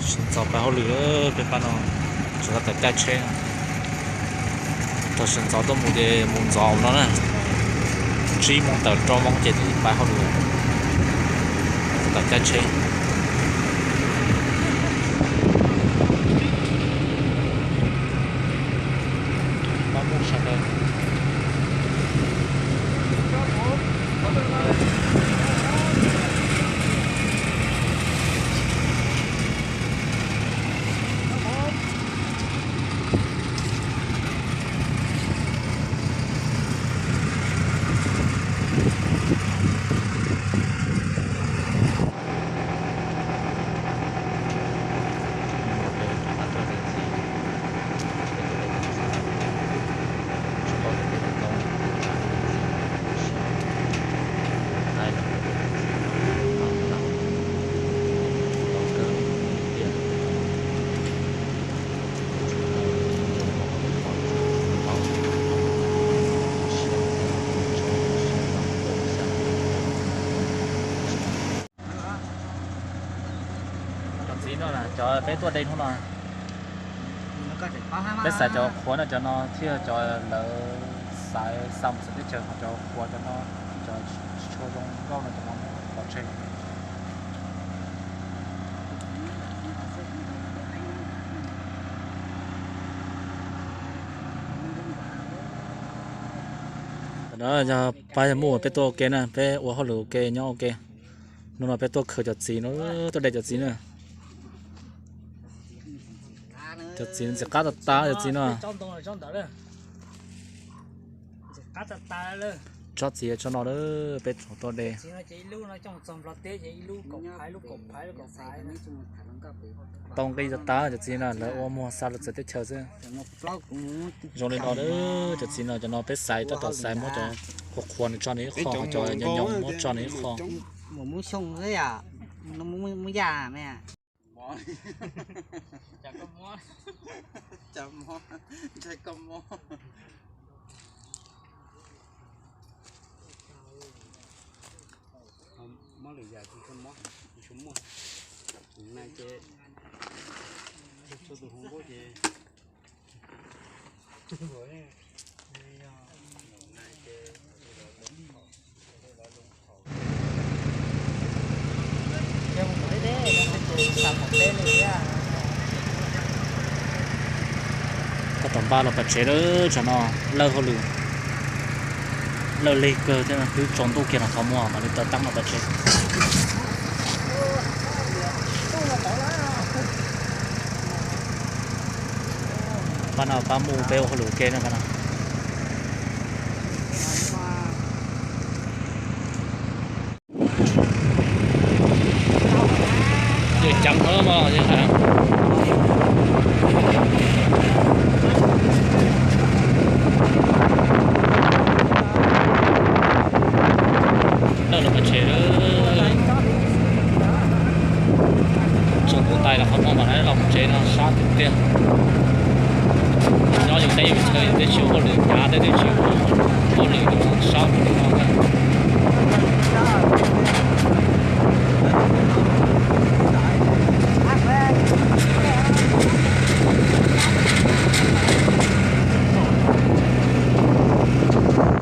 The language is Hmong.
Sawv ntxov pab hauj lwm, peb pab no tseem tawm caij tsheb. Thaum sawv ntxov tuaj mus ces mus ntxov no na, tsib moos tawm rau moos ces pab hauj lwm tawm caij tsheb. Pab mus sawv daws. Cov txiv no cov peb tuaj de hnub no, peb xaiv cov qhuav no cov no thiab cov lawv xaiv xa mus txawv teb chaws, ho cov qhuav cov no, cov tsis tshua zoo nkauj no cov no pov tseg. Tam no yog pab yog muaj peb tuaj ua ke na, peb ua hauj lwm ua ke nyob ua ke. Hnub no peb tuaj khaws cov txiv no, tuaj de cov txiv na. Cov txiv ntxim qab tas tas cov txiv no. Tsob txiv tsob no peb tseem tuaj de. Tau nqi tas tas cov txiv no, lawv ua muag xa los txawv teb chaws xwb. Zoo li no, cov txiv no cov no peb xaiv tab tom xaiv muab cov qhuav qhuav no tso nws ib qho, cov nyoos nyoos muab tso nws ib qho. Mob lwm yam tsis tshua mob, tsis tshua muaj. Tus nai ces txhua tus hu nkauj ces tab tom npaj los pam tsev lawm, tsam no lawj hauj lwm, lawj lig kawg thiab, twb tsaus ntuj kiag los qhov muag mam li taw teeb los pam tsev. Pab no pab mus peb ua hauj lwm ua ke no pab no. Yog ceev hab mas yog. Lawj los pam tsev, tsaus ntuj tas los qhov muag mam li los tsev no sab tiag tiag. Nyob yus teb yus chaw yus twb tsis ua hauj lwm hnyav, twb tsis ua hauj lwm sab li no.